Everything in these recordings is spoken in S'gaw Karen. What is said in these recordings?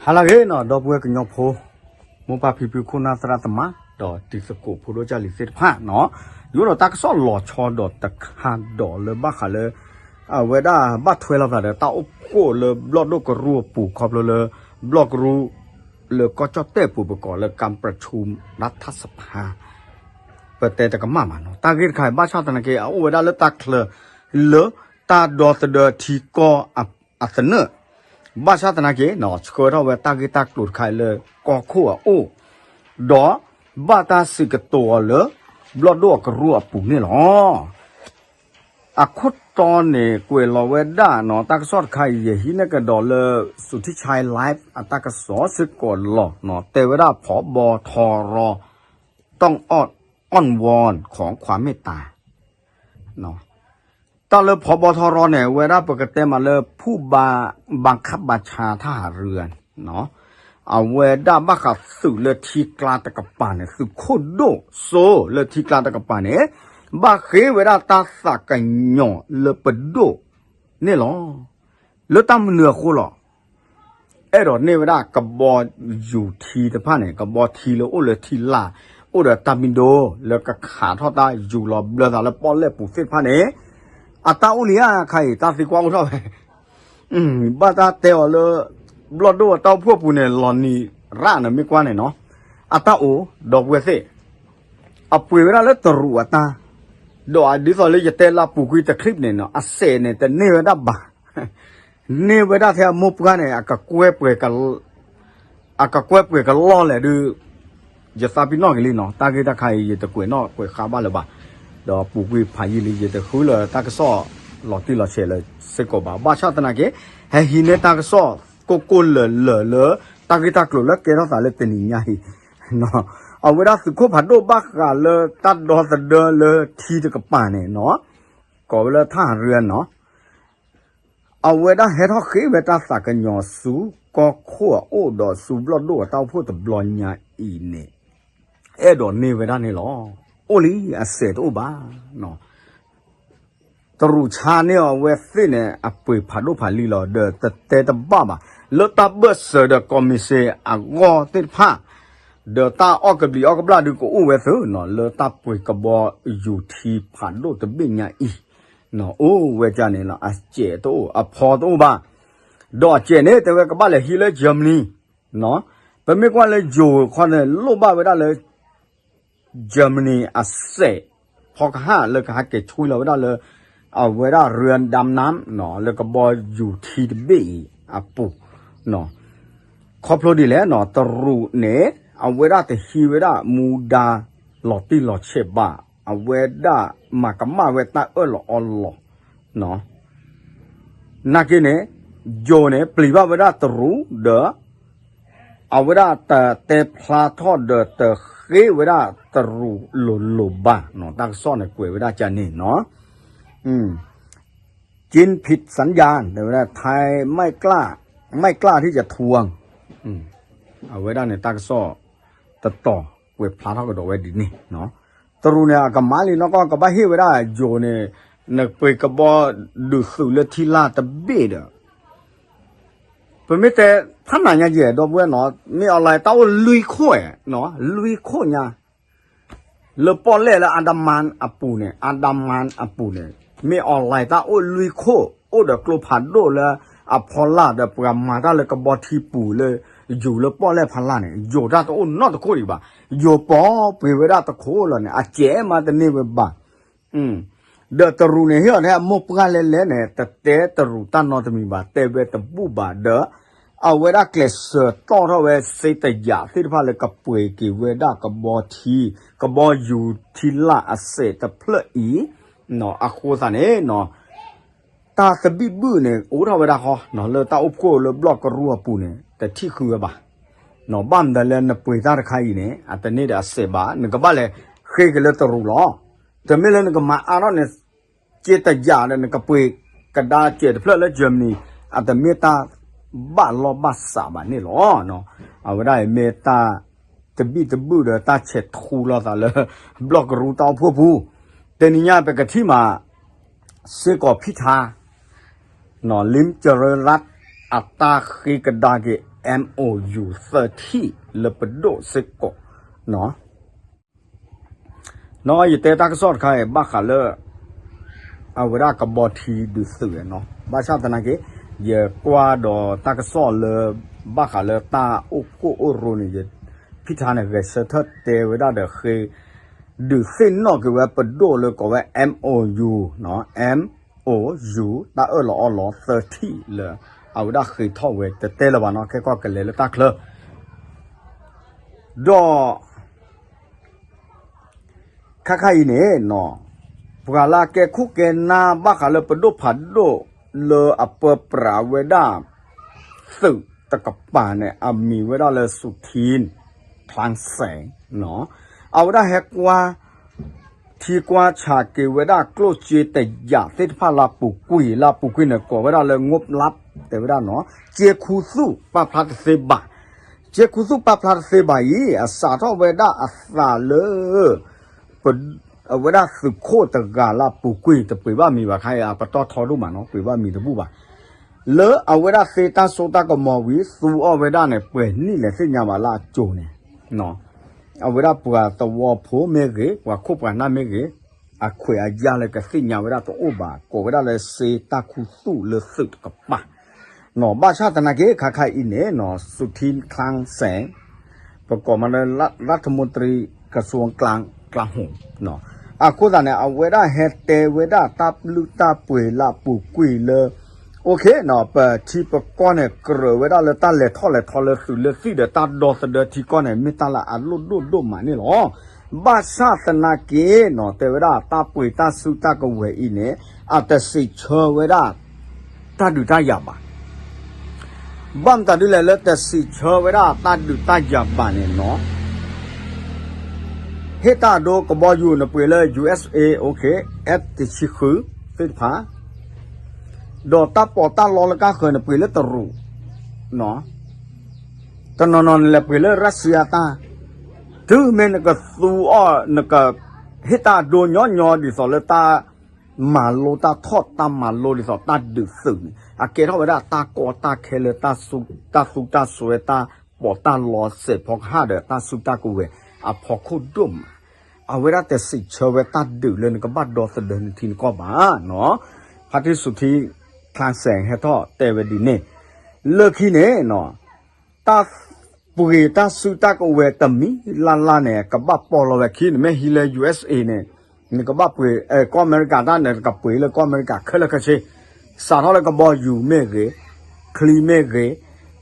ဟါလၢအဂ့ၤနီၤ ဒီပုၢ်ဝဲၢ်ကညီဖိ, မိၢ်ပၢ်ဖံဖု ခိၣ်နၢ်သရၣ်သမါ, ဒီးတံၤသကိးဖိဒိၣ်ကၢ်လံၤသ့ၣ်တဖၣ်နီၤ, ယအိၣ်ဒီးတၢ်ကစီၣ်လီၤဆီဒီးတခါဒီးလၢဘၣ်ဃးလၢ အဝဲဒၣ်ဘၣ်ထွဲလိာ်သးဒီးတၢ်အိၣ်ဖှိၣ်လၢဘျီၣ်ဒိၣ်ကရူၢ်အပူၤ ခီဖျိလၢ ဘျီၣ်ကရူၢ် လၢကီၢ်ကၠီၣ်တဲၣ်ပူၤ ပကိးလၢ ကၣ်ပြဆူၣ် ရၢထၢ်စဖါ ပတဲတကမၣ်ဘၣ်နီၤ. တၢ်ဂ့ၢ်တခါအံၤ ဘၣ်ဆၣ်သနာ်က့ အအိၣ်ဝဲဒၣ်လၢတၢ်ချၢ လၢတၢ်ဒီသဒၢထံကီၢ်အသနၢၣ်, ဘၣ်ဆၣ်သနာ်က့ ဆှၢထီၣ်ဝဲတၢ်ဂ့ၢ်တၢ်ကျိၤတခါအံၤလၢကီၢ်ခိၣ်အအိၣ်, ဒီးဘၣ်တၢ်စံးကတိၤအီၤလၢ ဘျီၣ်ဒိၣ်အကရူၢ်အပူၤန့ၣ်လီၤ. အခိၣ်တီန့ၣ် ကွဲးလီၤဝဲဒၣ်နီၤ, တၢ်ကစီၣ်တခါအံၤ ယဟံးန့ၢ်ကဒီးလၢ စူၤထံၣ်ဆါ live အတၢ်ကစီၣ်စ့ၢ်ကီးလီၤနီၤ, တဲဝဲဒၣ် ဖီဘီထီရီ ต้องอ้อนวอนขอความเมตตา တၢ်လၢဖီဘီထီရီန့ၣ် အဝဲဒၣ်ပကတဲမးလၢ ဖူၣ်ဘၣ် ဘၣ်ခၣ်ဘၣ်ဆါထၣ်ဟးရၢ အဝဲဒၣ်ဘၣ်ဃးသုးလၢထံကျါတကပၤန့ၣ် သုးခိၣ်ဒိၣ်စိလၢထံကျါတကပၤန့ၣ် ဘၣ်ဃ့ဝဲဒၣ်တၢ်သးကညီၤလၢပဒိၣ်န့ၣ်လီၤ. လၢတၢ်မနုၤအဃိလီၤ. အဲၣ်ဒိးန့ၢ်ဝဲဒၣ်ကဘီယူၤထံတဖၣ်န့ၣ် ကဘီထံလၢအိၣ်လၢထံလာ် အိၣ်ဒီးတၢ်မံၤဒိ လၢကခးထီၣ်တၢ်ယူၤလီၤဘျၢသးလၢပီၣ်လဲၣ်ပူၤသ့ၣ်တဖၣ်န့ၣ် အတၢ်အိၣ်လံဧါ ခါအံၤ တၢ်သံကွၢ်အိၣ်ထီၣ်ဝဲ ဘၣ်တၢ်တဲအီၤလၢ ဘျီၣ်ဒိၣ်အတၢ်အိၣ်ဖှိၣ်ပူၤန့ၣ် လီၤနံၤရၣ်န့ၣ် မ့ၢ်ကွၢ်န့ၣ်နီၤ အတၢ်အိၣ် ဒီပုၢ်ဝဲၢ်သ့ၣ် အပှ့ၤဝဲဒၣ်လၢတရူးအတၢ် ဒီးဒ်သိးလၢယတဲလၢပူၤကွံာ်တ clip န့ၣ်နီၤ အစဲးန့ၣ် တန့ၢ်ဝဲဒၣ်ဘၣ် န့ၢ်ဝဲဒၣ်ထဲအမိၢ်ပှၢ်န့ၣ် အကကွဲပှဲၤကလီၢ်လဲၣ်ဒုး ယသးပ့ၤနီၣ်က့ၤလံနီၤ တၢ်ဂ့ၢ်တၢ်ခါအံၤ ယတကွဲးနီၣ်ကွဲးဃါဘၣ်လၢၤဘၣ်, ဒီးပူၤကွံာ်ဖးယံာ်လံ ယတဃုလၢတၢ်ကစီၣ်လီၤတံၢ်လီၤဆဲးလၢစ့ၢ်ကီးဘၣ်, ဘၣ်ဆၣ်သနာ်က့ ဟဲဟံးန့ၢ်တၢ်ကစီၣ်ကိၢ်ကိၢ်လၢၤလၢၤလၢ တၢ်ဂ့ၢ်တၢ်ကျိၤလၢကဲထီၣ်သးလၢတနံၤညါအံၤ အဝဲဒၣ်သုးခိၣ်ဖးဒိၣ်ဘၣ်ဃးလၢတၢ်ဒီသဒၢလၢထံတကပၤန့ၣ်နီၤ, ကိးဝဲလၢထၣ်ဟးရၢနီၤ အဝဲဒၣ်ဟဲထီၣ်ဃ့ဝဲတၢ်သးကညီၤဆူကီၢ်ခိၣ်အအိၣ်ဒီးဆူဘျီၣ်ဒိၣ်အတၢ်အိၣ်ဖှိၣ်တဘျီညါအံၤန့ၣ် အဲၣ်ဒိးန့ၢ်ဝဲဒၣ်န့ၣ်လီၤ. အိၣ်လံအစဲးတအိၣ်ဘၣ် တရူးဆါန့ၢ်အီၤအဝဲသ့ၣ်န့ၣ် အပှ့ၤဖးဒိၣ်ဖးလံၤလီၤ ဒီးတတဲတဘၣ်ဘၣ် လၢတၢ်ဘၢၣ်စၢၤဒီးကီၢ်မံၤစ့အဂီၢ်သ့ၣ်တဖၣ် ဒီးတၢ်အီၣ်ကဘျံးအီၣ်ကဘျၣ်ဒုးကအိၣ်ဝဲသုနီၤ လၢတၢ်ပှ့ၤကဘီယူၤထံဖးဒိၣ်တဘ့ၣ်ညါအံၤ အိၣ်ဝဲဒၣ်န့ၣ်လီၤ အစဲးတအိၣ် အဖီတအိၣ်ဘၣ် ဒီးအစဲးန့ၣ် တဲဝဲကဘၣ်လဲၤဟံးလၢ Germany ပမ့ၢ်ကွၢ်လၢယိၤခီန့ၣ် လိၣ်ဘၣ်ဝဲဒၣ်လၢ Germany အစဲး ဖီကဟၣ်လၢကဟဲက့ၤဆွံလီၤဝဲဒၣ်လၢ အဝဲဒၣ် เรือดำน้ำ လၢကဘီယူၤထံတဘ့ၣ်အံၤအပူၤ ခီဖျိဒ်လဲၣ်နီၤ တရူးန့ၣ် အဝဲဒၣ်တဟံးဝဲဒၣ်မူဒါလီၤတံၢ်လီၤဆဲးဘၣ် အဝဲဒၣ်မၤကမၣ်ဝဲတၢ်အၢၣ်လီၤအီလီၤ နာ်က့န့ၣ် ယိၤန့ၣ် ပျံၤဘၣ်ဝဲဒၣ်တရူးဒီး အဝဲဒၣ်တတဲဖျါထီၣ်ဒီးတဃ့ဝဲဒၣ်တရူးလိၤလိၤဘၣ် တၢ်ကစီၣ်န့ၣ်ကွဲးဝဲဒၣ်ကန့ၣ်နီၤ ကျိန်ၽိတ်းသၢၣ်ယၣ် တဲဝဲဒၣ် ไทยไม่กล้า ไม่กล้าที่จะทวง အဝဲဒၣ်န့ၣ်တၢ်ကစီၣ်တတီၤကွဲးဖျါထီၣ်ကဒီးဝဲဒ်န့ၣ် တရူးန့ၣ် အကမၤလံနီၢ်ကီၢ် ကဘၣ်ဟ့ၣ်ဝဲဒၣ်ယိၤန့ၣ် နပှ့ၤကဘီဒုးသုးလၢထံလာ်တဘ့ၣ်ဒီး ပမ့ၢ်တဲ ဖးနၤညါယဲၢ် ဒီပုၢ်ဝဲၢ်နီၤ မ့ၢ်အီၤလဲၣ် တၢ်အိၣ်လွံၢ်ခိၣ်နီၤ လွံၢ်ခိၣ်ညါ လၢပီၣ်လဲၣ်လၢ อันดามัน အပူၤန့ၣ် อันดามัน အပူၤန့ၣ် မ့ၢ်အီၤလဲၣ် တၢ်အိၣ်လွံၢ်ခိၣ် အိၣ်ဒီးကျိဖးဒိၣ်လၢအဖီလာ်ဒီး ပှၤမၤတၢ်လၢကဘီထံပူၤလၢ ယူၤလၢပီၣ်လဲၣ်ဖီလာ်န့ၣ် ယိၤတၢ်တအိၣ်နီတခိၣ်ဒံးဘၣ် ယိၤပိာ်ပှ့ၤဝဲဒၣ်တခိၣ်လီၤန့ၣ် အစဲးမးတန့ၢ်ဝဲဘၣ် ဒီးတရူးန့ၣ် ဟ့ၣ်အီၤထဲအမိၢ်ပှၢ်လဲၣ်လဲၣ်န့ၣ် တတဲတရူးတၢ်နီတမံၤဘၣ် တဲဝဲတဘူၣ်ဘၣ်ဒီး အဝဲဒၣ်ကျဲးစၢးတီၣ်ထီၣ်ဝဲစ့တယာ်သ့ၣ်တဖၣ်လၢကပှ့ၤက့ၤဝဲဒၣ်ကဘီထံ ကဘီယူၤထံလာ်အစဲးတဖျၢၣ်အံၤ အဃိသတးန့ၣ် တၢ်သဘံၣ်ဘုၣ်န့ၣ် အိၣ်ထီၣ်ဝဲဒၣ်ဃီ လၢတၢ်အိၣ်ဖှိၣ်လၢဘျီၣ်ကရူၢ်အပူၤန့ၣ် တထံၣ်ဃုဝဲဘၣ် ဘၣ်မနုၤလၢနပှ့ၤတၢ်တခါအံၤန့ၣ် အတန့ၢ်ဒီးအစဲးဘၣ် နကဘၣ်လဲၤဃ့က့ၤလၢတရူးလီၤ. တမ့ၢ်လၢနကမၤအါထီၣ်န့ၣ် စ့တယာ်ဒီး နကပှ့ၤကဒါစဲးတဖျၢၣ်လၢ Germany အတမ့ၢ်တၢ်ဘၣ်လီၢ်ဘၣ်စးဘၣ်န့ၣ်လီၤ. အဝဲဒၣ်အံၤမ့ၢ်တၢ်သဘံၣ်သဘုၣ်ဒီးတၢ်ဆဲးထူလီၤသးလၢ ဘျီၣ်ကရူၢ်တၢ်အိၣ်ဖှိၣ်ပူၤ တနံၤညါပကထံၣ်မး စ့ၢ်ကီးဖံထါ လံၣ်ကရၢလၢ် အတၢ်ဃ့ကဒါက့ၤ M O U thirteen လၢပဒိၣ်စ့ၢ်ကီးနီၤ. နီၤ ယတဲတၢ်ကစီၣ်တခါအံၤ ဘၣ်ဃးလၢ အဝဲဒၣ်ကဘီထံဒုးသုးနီၤ. ဘၣ်ဆၣ်သနာ်က့ ယကွၢ်ဒီးတၢ်ကစီၣ်လၢ ဘၣ်ဃးလၢတၢ်အိၣ်ဖှိၣ်အိၣ်ရိန့ၣ် ယဖံထါန့ၣ် ဂဲၤဆၢထၢၣ်တဲဝဲဒၣ်ဒီးဃ့ ဒုးသ့ၣ်နီၣ်က့ၤဝဲပဒိၣ်လၢကိးဝဲ M O U နီၤ M O U တၢ်အၢၣ်လီၤအီလီၤ thirteen လၢ အဝဲဒၣ်ဃ့ထီၣ်ဝဲတတဲလၢၤဘၣ်နီၤ ခဲကီၢ်ကလဲၤလၢတၢ်ချၢ ဒီး ခါခါအံၤန့ၣ်နီၤ ပှၤလၢအကဲခိၣ်ကဲနၢ်ဘၣ်ဃးလၢပဒိၣ်ဖးဒိၣ်လၢအပၢပြးဝဲဒၣ် သုးတကပၤန့ၣ် အမံၤဝဲဒၣ်လၢ စူၤထံ ချၣ်စဲၣ်နီၤ အဝဲဒၣ်ဟဲကွၢ် ထံကွၢ်ဆးက့ၤဝဲဒၣ်ကျိၣ်စ့တယာ်သ့ၣ်တဖၣ်လၢအပူၤကွံာ် လၢအပူၤကွံာ်န့ၣ် ကိးဝဲဒၣ်လၢ ငိုပ်လပ် တဲဝဲဒၣ်နီၤ စ့ခူသူၣ်ပာ်ဖျါတသ့ဘၣ်. စ့ခူသူၣ်ပာ်ဖျါတသ့ဘၣ်အံၤ အစးထီၣ်ဝဲဒၣ်အသးလၢ ပ အဝဲဒၣ်သုးခိၣ်တဂၤလၢအပူၤကွံာ် တပှ့ၤဘၣ်မံၤဘၣ်ခါအံၤ အပတီၢ်ထီဒိၣ်မးနီၤ ပှ့ၤဘၣ်မံၤတဘူၣ်ဘၣ်. လၢအဝဲဒၣ်သ့တၢ်စိတၢ်ကမီၤဝံၤ သူအီၤဝဲဒၣ်န့ၣ် ပှဲၤနံၣ်လဲၣ်သ့ၣ်ညါဘၣ်လၢအစိၤန့ၣ် အဝဲဒၣ်ပှၤသဝီဖိမ့ၢ်ဂ့ၤ ပှၤခိၣ်ပှၤနၢ်မ့ၢ်ဂ့ၤ အခွဲးအယာ်လၢကသ့ၣ်ညါဝဲဒၣ်တအိၣ်ဘၣ် ကိးဝဲဒၣ်လၢစ့တၢ်ခူသူၣ်လၢသုးတကပၤ နီၤ ဘၣ်ဆၣ်သနာ်က့ ခါခါအံၤန့ၣ်နီၤ စူၤထံ ချၣ်စဲၣ် ပကိးမးလၢ รัฐมนตรีกระทรวงกลาโหม အဃိသတးန့ၣ် အဝဲဒၣ်ဟဲတဲဝဲဒၣ်တၢ်ဘျုးတၢ်ပှ့ၤလၢအပူၤကွံာ်လၢ OK နီၤ ပထံပကီၢ်န့ၣ် ကြၢးဝဲဒၣ်လၢတၢ်လဲၤထီၣ်လဲၤထီလၢသုးလၢသံၣ်ဒီးတၢ်ဒီသဒၢထံကီၢ်န့ၣ် မ့ၢ်တၢ်လၢအလိၣ်ဒိၣ်ဒိၣ်မးန့ၣ်လီၤ. ဘၣ်ဆၣ်သနာ်က့နီၤ တဲဝဲဒၣ်တၢ်ပှ့ၤတၢ်စုတၢ်ကဝဲၤအံၤန့ၣ် အတစံးဆၢဝဲဒၣ် တၢ်ဒုးတၢ်ယၤဘၣ်. ဘၣ်မတၤဒ်လဲၣ်လၢတစံးဆၢဝဲဒၣ်တၢ်ဒုးတၢ်ယၤဘၣ်န့ၣ်နီၤ ဟ့ၣ်တၢ်အဒိကဘီယူၤနပှ့ၤလၢ U S A, OK, F တဆံဃု သ့ၣ်တဖၣ် ဒီးတၢ်ပီးတၢ်လီလၢကါဃၢၤန့ၣ် ပှ့ၤလၢတရူး, တနီၤနီၤန့ၣ်လဲၤပှ့ၤလၢ Russia တၢ်, တုၤမ့ၢ်နကသူအီၤ နကဟ့ၣ်တၢ်အဒိညီညီဒ်သိးလၢတၢ်မၤလိတၢ်ထီၣ် တၢ်မၤလိဒ်သိးတၢ်ဒုးသုးန့ၣ် အကဲထီၣ်ဝဲဒၣ်တၢ်ကီတၢ်ခဲလၢတၢ်သူတၢ်စွဲတၢ်ပီးတၢ်လီစဲးဖီကဟၣ်ဒီးတၢ်စုတၢ်ကဝဲၤအဖီခိၣ်ဒိၣ်မး, အဝဲဒၣ်တစံးဆၢဝဲတၢ်ဒုးလၢနကဘၣ်ဒီသဒၢနထံနကီၢ်ဘၣ်နီၤ, ဖါတံၢ်စူၤထံ ချၣ်စဲၣ်ဟဲထီၣ်တဲဝဲဒ်န့ၣ်, လၢခံန့ၣ်နီၤ တၢ်ပှ့ၤတၢ်စုတၢ်ကဝဲၤတမံၤလၢ်လၢ်န့ၣ် ကဘၣ်ပီၢ်လီၤဝဲခံန့ၣ် မ့ၢ်ဟံးလၢ U S A န့ၣ် နကဘၣ်ပှ့ၤ ကီၢ်အမဲရကၤတၢ်န့ၣ် နကပှ့ၤလၢကီၢ်အမဲရကၤခဲလၢာ်ခဲဆ့, စးထီၣ်လၢကဘီယူၤမ့ၢ်ဂ့ၤ, ချံမ့ၢ်ဂ့ၤ,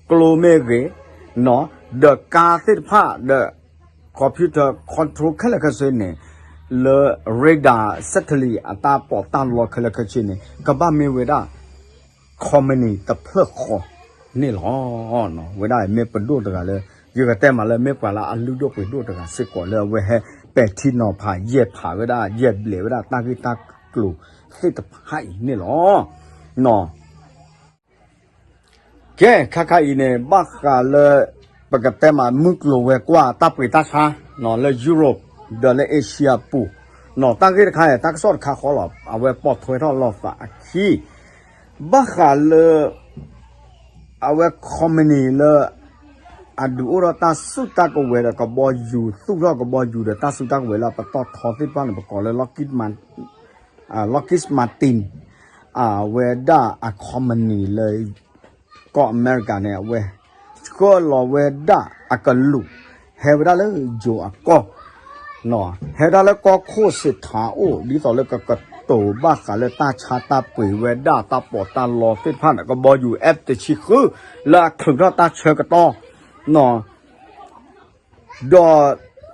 ကျိမ့ၢ်ဂ့ၤ, ဒီးကါသ့ၣ်တဖၣ်ဒီး computer control ခဲလၢာ်ခဲဆ့န့ၣ် လၢ radar satellite အတၢ်ပီးတၢ်လီခဲလၢာ်ခဲဆ့န့ၣ် ကဘၣ်မ့ၢ်ဝဲဒၣ် company တဖျၢၣ်ဃီန့ၣ်လီၤ. ဝဲဒၣ်မ့ၢ်ပဒိၣ်တဂၤလၢ ယကတဲမးလၢမ့ၢ်ပှၤလၢအလုၢ်ဒိၣ်ပှ့ၤဒိၣ်တဂၤစ့ၢ်ကီးလၢအဝဲဟဲ ပဲာ်ထံနီၤဖး ယဲၢ်ဖးဝဲဒၣ် ယဲၢ်ဘျဲးဝဲဒၣ်တၢ်ဂ့ၢ်တၢ်ကျိၤသ့ၣ်တဖၣ်အံၤန့ၣ်လီၤ. ကဲ ခါခါအံၤန့ၣ် ဘၣ်ဃးလၢ ပကတဲမး မုၢ်ကျိၤဝဲၤကွာ်တၢ်ပှ့ၤတၢ်ဆါ လၢ Europe ဒီးလၢ Asia ပူၤ, တၢ်ဂ့ၢ်တခါန့ၣ် တၢ်ကစီၣ်တခါဃီလီၤ. အဝဲပိာ်ထွဲထီၣ်လိာ်သးအခံ ဘၣ်ဃးလၢ အဝဲ company လၢ အဒုးအိၣ်ထီၣ်တၢ်စုတၢ်ကဝဲၤဒီးကဘီယူၤ သူၣ်ထီၣ်ကဘီယူၤဒီးတၢ်စုတၢ်ကဝဲၤလၢအပတီၢ်ထီသ့ၣ်တဖၣ်န့ၣ် ပကိးလၢ Lockheed Martin အဝဲဒၣ်အ company လၢ ကီၢ်အမဲရကၤန့ၣ် အဝဲဆှၢလီၤဝဲဒၣ်အကလူး ဟဲဝဲဒၣ်လၢယိၤအကီၢ် ဟဲဒၣ်လၢကီၢ်ခိၣ်စ့းထးအိၣ် ဒ်သိးလၢကကတိၤဘၣ်ဃးလၢတၢ်ဆါတၢ်ပှ့ၤဝဲဒၣ်တၢ်ပီးတၢ်လီသ့ၣ်တဖၣ်န့ၣ် ကဘီယူၤ F တဆံဃု လၢအချုးထီၣ်တၢ်ဆၢကတီၢ် ဒီး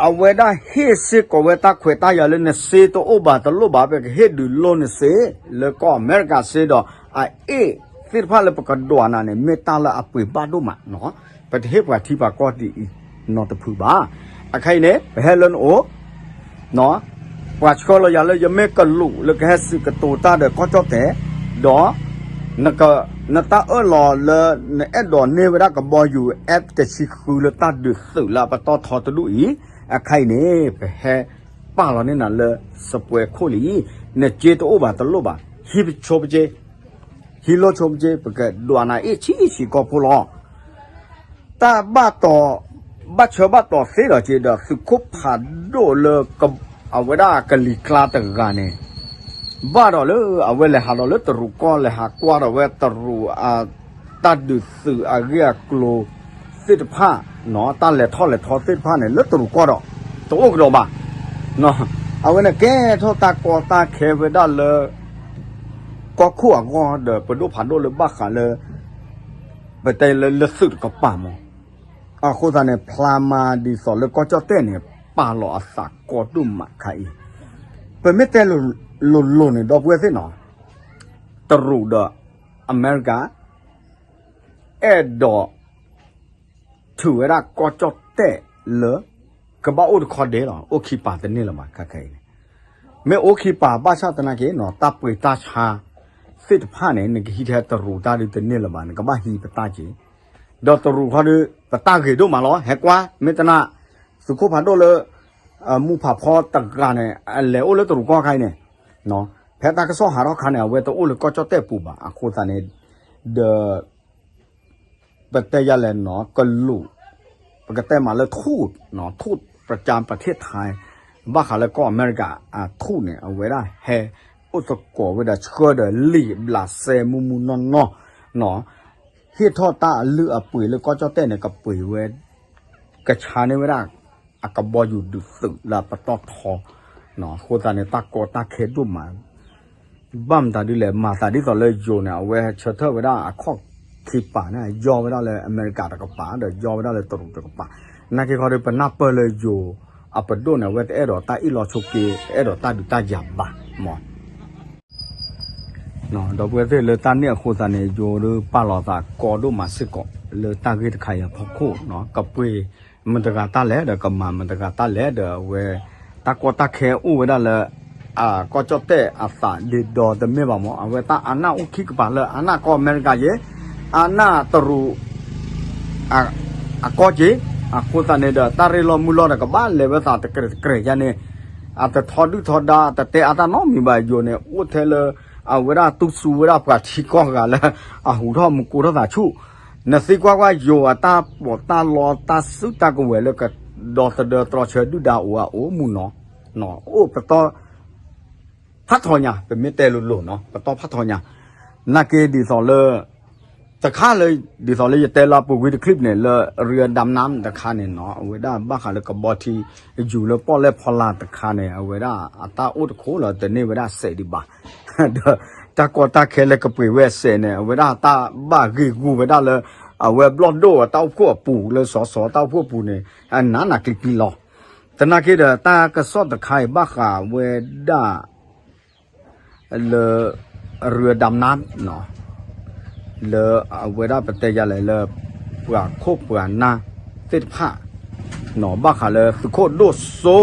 အဝဲဒၣ်ဟ့ၣ်စ့ၢ်ကီးဝဲတၢ်ခွဲးတၢ်ယာ်လၢနစ့တအိၣ်ဘၣ်တလိၣ်ဘၣ် ပကဟ့ၣ်ဒုးလိနစ့ လၢကီၢ်အမဲရကၤစ့ဒီး အအ့ၣ်သ့ၣ်တဖၣ်လၢပကဒွးနၤန့ၣ် မ့ၢ်တၢ်လၢအပှ့ၤဘၣ်ဒိၣ်မး ပတဟ့ၣ်ပှၤထံပှၤကီၢ်ဒ်အံၤ နီတဖုဘၣ်. အခါအံၤန့ၣ် ပဟဲလၢနအိၣ် ပှၤဆှၢလီၤယၤလၢယမ့ၢ်ကလူးလၢကဟဲစံးကတိၤတၢ်ဒီးကီၢ်ကၠီၣ်တဲာ်, ဒီး နတၢ်အၢၣ်လီၤလၢနအဲၣ်ဒိးန့ၢ်ဝဲဒၣ်ကဘီယူၤ F တဆံဃု လၢတၢ်ဒုးသုးလၢအပတီၢ်ထီတဒူၣ်အံၤ, အခါအံၤန့ၣ် ပဟဲပာ်လီၤန့ၢ်နၤလၢစပွဲခိၣ်လံ, နစ့တအိၣ်ဘၣ်တလိၣ်ဘၣ်, ဟံးပဆိပစ့ ဟံးလိဆိပစ့ ပကဒွးနၤအ့ၣ်ဆံးဆံးကီၢ်ဖိလီၤ. တၢ်ဘၣ်တီၤ, ဘၣ်ဆၢဘၣ်တီၤသ့ဒီးက့ၤဒီး သုးခိၣ်ဖးဒိၣ်လၢ အဝဲဒၣ်ကလံၤကျါတဂၤန့ၣ် ဘၣ်ဒီးလၢအဝဲလဲၤဟးဒီးလၢတရူးကီၢ် လဲၤဟးကွၢ်ဒီးဝဲတရူး တၢ်ဒုးသုးအဂ့ၢ်အကျိၤသ့ၣ်တဖၣ်, တၢ်လဲၤထီၣ်လဲၤထီသ့ၣ်တဖၣ်န့ၣ် လၢတရူးကီၢ်ဒီး တအိၣ်ကဒီးဘၣ်. အဝဲန့ၣ်ကဲထီၣ်တၢ်ကီတၢ်ခဲဝဲဒၣ်လၢ ကီၢ်ခိၣ်အဂီၢ်ဒီး ပဒိၣ်ဖးဒိၣ်လၢဘၣ်ဃးလၢ ပတဲလၢလၢသုးတကပၤမး. အဃိသတးန့ၣ် ဖျါမးဒ်သိးလၢကီၢ်ကၠီၣ်တဲၣ်န့ၣ် ပာ်လီၤအသးကီဒိၣ်မးခါအံၤ, ပမ့ၢ်တဲလိၤလိၤန့ၣ် ဒီပုၢ်ဝဲၢ်သ့ၣ်နီၤ, တရူးဒီးအမဲရကၤ အဲၣ်ဒိး ထုးဝဲဒၣ်ကီၢ်ကၠီၣ်တဲၣ်လၢ ကဘၣ်အိၣ်တခီဒဲးလီၤ. အိၣ်ခံပာ်တန့ၢ်လၢၤဘၣ် ခဲခဲအံၤန့ၣ်, မ့ၢ်အိၣ်ခံပာ်ဘၣ်ဆၣ်သနာ်က့နီၤ တၢ်ပှ့ၤတၢ်ဆါသ့ၣ်တဖၣ်န့ၣ် နကဟံးထဲတရူးတၢ်ဒုးတန့ၢ်လၢၤဘၣ် နကဘၣ်ဟံးပတၢ်က့ၤ, ဒီးတရူးခီဒီး ပတၢ်ဂ့ၤဒိၣ်မးလီၤ ဟဲကွၢ် မ့ၢ်တနာ် သုးခိၣ်ဖးဒိၣ်လၢ မူဖးဖီတဂၤန့ၣ် အလဲၤအိၣ်လၢတရူးကီၢ်ခါအံၤန့ၣ်, ဖဲတၢ်ကစီၣ်ဟးထီၣ်ခါန့ၣ် အဝဲတအိၣ်လၢကီၢ်ကၠီၣ်တဲၣ်ပူၤဘၣ် အဃိသတးန့ၣ် ဒီး ပတဲယၤလဲၣ်နီၤ ကလူး ပကတဲမးလၢထူၣ်, ထူၣ်ပကၠါပထ့ၣ်ထါ ဘၣ်ဃးလၢကီၢ်အမဲရကၤအထူၣ်န့ၣ် အဝဲဒၣ်ဟဲအိၣ်သကိးဝဲဒီးဆှၢဒီးလံာ်ဘျးစဲမူမူနီၢ်နီၢ်နီၤ, ဟ့ၣ်ထီၣ်တၢ်အလုၢ်အပှ့ၤလၢကီၢ်ကၠီၣ်တဲၣ်န့ၣ် ကပှ့ၤဝဲ ကဆါန့ၢ်ဝဲဒၣ် အကဘီယူၤဒုးသုးလၢအပတီၢ်ထီ အဃိသတးန့ၣ် တၢ်ကီတၢ်ခဲဒိၣ်မး ဘၣ်မတၤဒ်လဲၣ် မၤသးဒ်သိးလၢယိၤန့ၣ် အဝဲဆၢထၢၣ်ဝဲဒၣ်အခီၣ်ခံပာ်န့ၣ် ယီဝဲဒၣ်လၢအမဲရကၤတကပၤ ဒီးယီဝဲဒၣ်လၢတရူးတကပၤ, နာ်က့ခီဒီး ပနၢ်ပၢၢ်လၢယိၤအပဒိၣ်န့ၣ် အဝဲတအဲၣ်ဒိးတၢ်အ့ၣ်လိာ်ဆိးက့ တအဲၣ်ဒိးတၢ်ဒုးတၢ်ယၤဘၣ်မး ဒီပုၢ်ဝဲၢ်သ့ၣ်လၢတၢ်န့ၣ်အဃိသတးန့ၣ် ယိၤဒီးပာ်လီၤသးကီဒိၣ်မးစ့ၢ်ကီး လၢတၢ်ဂ့ၢ်တခါအံၤအဖီခိၣ် ကပှ့ၤမတၤတဂၤတၢ်လဲၣ်ဒီး ကမၤမတၤတဂၤတၢ်လဲၣ်ဒီး အဝဲ တၢ်ကီတၢ်ခဲအိၣ်ဝဲဒၣ်လၢ ကီၢ်ကၠီၣ်တဲၣ်အသးဒ့ဒီတမ့ၢ်ဘၣ်မး အဝဲတၢ်အနၢ်အိၣ်ခံကပၤလၢ အနၢ်ကီၢ်အမဲရကၤက့ၤ အနၢ်တရူး အကီၢ်က့ၤ, အဃိသတးန့ၣ်ဒီး တၢ်ရ့လိာ်မုာ်လိာ်ဒီးကဘၣ်လဲၤဝဲသးတကြၢးတကြၢးယါန့ၣ် အတထီဒုၣ်ထီဒါ တတဲအါတၢ်နီတမံၤဘၣ် ယိၤန့ၣ် အိၣ်ထဲလၢ အဝဲဒၣ်တူၢ်စူၤဝဲဒၣ်ပှၤထံကီၢ်ဂၤလၢ အဟူးထီၣ်မူကိးထီၣ်သးဆူၣ်, နသံကွၢ်ကွၢ်ယိၤအတၢ်ပီးတၢ်လီတၢ်စုတၢ်ကဝဲၤလၢကဒီသဒၢတြီဆၢဒုၣ်ဒါအိၣ်အအိၣ်မူနီၤ, အိၣ်ပတီၢ် ဖးထီညါ ပမ့ၢ်တဲလိၤလိၤနီၤ ပတီၢ်ဖးထီညါ, နာ်က့ဒ်သိးလၢ တခါလၢ ဒ်သိးလၢယတဲလၢပူၤဝံၤတချံးန့ၣ် လၢ Rio Dam Nam တခါန့ၣ်နီၤ အဝဲဒၣ်ဘၣ်ဃးလၢကဘီထံယူၤလၢပီၣ်လဲၣ်ဖီလာ်တခါန့ၣ် အဝဲဒၣ်အတၢ်အိၣ်တခိၣ်လၢတန့ၢ်ဝဲဒၣ်စဲးဒံးဘၣ်, ဒီးတၢ်ကီတၢ်ခဲလၢကပှ့ၤဝဲစဲးန့ၣ် အဝဲဒၣ်တၢ်ဘၣ်ဂ့ၢ်ဂူၤဝဲဒၣ်လၢ အဝဲဘျီၣ်ဒိၣ်အတၢ်အိၣ်ဖှိၣ်အပူၤလၢစီၤစီၤတၢ်အိၣ်ဖှိၣ်အပူၤန့ၣ် အနးနးကျံၤကျံၤလီၤ. သနာ်က့ဒီး တၢ်ကစီၣ်တခါအံၤဘၣ်ဃးဝဲဒၣ် လၢ Rio Dam Nam လၢအဝဲဒၣ်ပတဲယၤလဲၣ်လၢ ပှၤခိၣ်ပှၤနၢ်သ့ၣ်တဖၣ် ဘၣ်ဃးလၢသုးခိၣ်ဒိၣ်စိ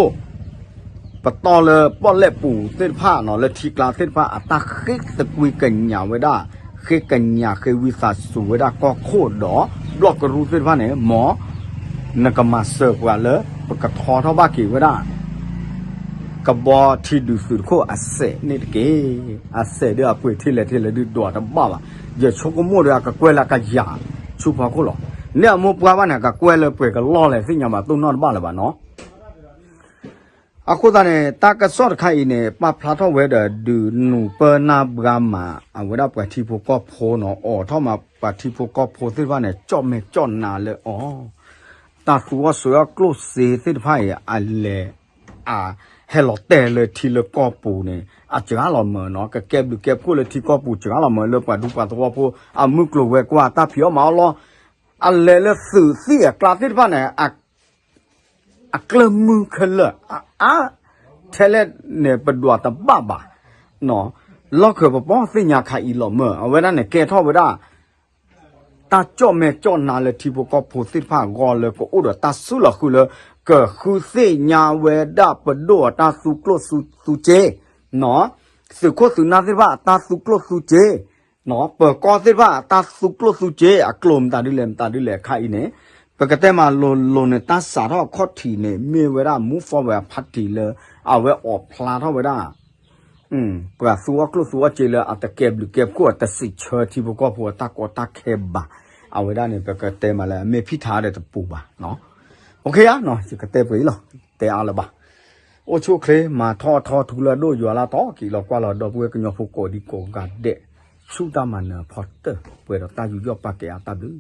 ပတီၢ်လၢပီၣ်လဲၣ်ပူၤသ့ၣ်တဖၣ်နီၤ လၢထံကျါသ့ၣ်တဖၣ် အတၢ်ဃ့သကွံကညးဝဲဒၣ် ဃ့ကညးဃ့ဝံသးစူၤဝဲဒၣ်ကီၢ်ခိၣ်ဒီး ဘျီၣ်ကရူၢ်သ့ၣ်တဖၣ်န့ၣ် မ်နကမၤစၢၤပှၤလၢ ပကထီထီၣ်ဘၣ်က့ၤဝဲဒၣ် ကဘီထံဒုးသုးတခိၣ်အစဲးန့ၣ်တက့ၢ်. အစဲးဒီးအပှ့ၤထဲလဲၣ်ထဲလဲၣ်ဒုးဒွးတဘၣ်ဘၣ်. ယဆိကမိၣ်ဒီးအကကွဲၢ်လၢကယၤဆူဖီခိၣ်လီၤ. န့ၣ်အမိၢ်ပှၢ်ဘၣ်န့ၣ် အကကွဲၢ်လၢပှဲၤကလီၢ်လဲၣ်သ့ၣ်ညါဘၣ် တိၢ်နီၣ်တဘၣ်လၢၤဘၣ်နီၤ. အဃိသတးန့ၣ် တၢ်ကစီၣ်တခါအံၤန့ၣ် ပာ်ဖျါထီၣ်ဝဲဒီး ဒုးနုာ်ပၢနၢ်ဘှါမး အဝဲဒၣ်ပှၤထံဖိကီၢ်ဖိနီၤ အိးထီၣ်မးပှၤထံဖိကီၢ်ဖိသ့ၣ်တဖၣ်န့ၣ် ကၠီၣ်မဲာ်ကၠီၣ်နါလၢအီၤ တၢ်သူအီၣ်စၢၤအီၣ်ကျိၣ်စ့သ့ၣ်တဖၣ်အံၤ အလဲၤ အဟဲလီၤတဲာ်လၢထံလၢကီၢ်ပူၤန့ၣ် အစှၤလီၤမၢ်နီၤ ကကဲဘျုးကဲဖှိၣ်လၢထံကီၢ်ပူၤစှၤလီၤမၢ် လၢပှၤဒူပှၤသဝီဖိ အမုၢ်ကျိၤဝဲၤကွာ်တၢ်ဖံးအီၣ်မၤအီၣ်လီၤ အလဲၤလၢသုးသ့ၣ်အကျါသ့ၣ်တဖၣ်န့ၣ် အကျၢၢ်မုၢ်ခဲလၢာ် အါ ထဲလဲၣ်န့ၣ် ပဒွးတဘၣ်ဘၣ် လီၢ်ခၢၣ်ပပီၢ်သ့ၣ်ညါခါအံၤလီၤမၢ် အဝဲဒၣ်န့ၣ် ကဲထီၣ်ဝဲဒၣ် တၢ်ကၠီၣ်မဲာ်ကၠီၣ်နါလၢထံဖိကီၢ်ဖိသ့ၣ်တဖၣ်အဂီၢ်လၢကအိၣ်ဒီးတၢ်စုလီၤဃုာ်လၢ ကဃုသ့ၣ်ညါဝဲဒၣ်ပဒိၣ်အတၢ်သူကျိၣ်သူစ့ သုးခိၣ်သုးနၢ်သ့ၣ်တဖၣ်အတၢ်သူကျိၣ်သူစ့ ပၢၤကီၢ်သ့ၣ်တဖၣ်အတၢ်သူကျိၣ်သူစ့ အကျိၤမတၤဒ်လဲၣ်မတၤဒ်လဲၣ်ခါအံၤန့ၣ် ပကတဲမးလိၤလိၤန့ၣ် တၢ်စးထီၣ်အခီၣ်ထံးန့ၣ် မ့ၢ်ဝဲဒၣ် Move Forward Party လၢ အဝဲအိးဖျါထီၣ်ဝဲဒၣ် ပှၤသူအီၣ်ကျိၣ်သူအီၣ်စ့လၢအတကဲဘျုးကဲဖှိၣ် အတစံးဆၢထံဖိကီၢ်ဖိအတၢ်ကီတၢ်ခဲဘၣ် အဝဲဒၣ်န့ၣ် ပကတဲမးလၢအမ့ၢ်ဖံထါဒီးတပူၤဘၣ်နီၤ. အိၣ်ခ့ဧါနီၤ ယကတဲပှဲၤအံၤလီၤ, တဲအါလၢၤဘၣ်. အိၣ်ဆူၣ်အိၣ်ချ့ မၤထီၣ်အထီ ထူလၢအဒိၣ် ယွၤလၢအသီ က့ၤလီၤကွၢ်လီၤဒီပုၢ်ဝဲၢ်ကညီဖိကိးဒံကိးဂၤဒဲး ဆူတၢ်မၤနၢၤအဖီတၢၢ် ပှဲၤဒီးတၢ်ယူးယီၣ်ပာ်ကဲအါတၢ်ဘျုး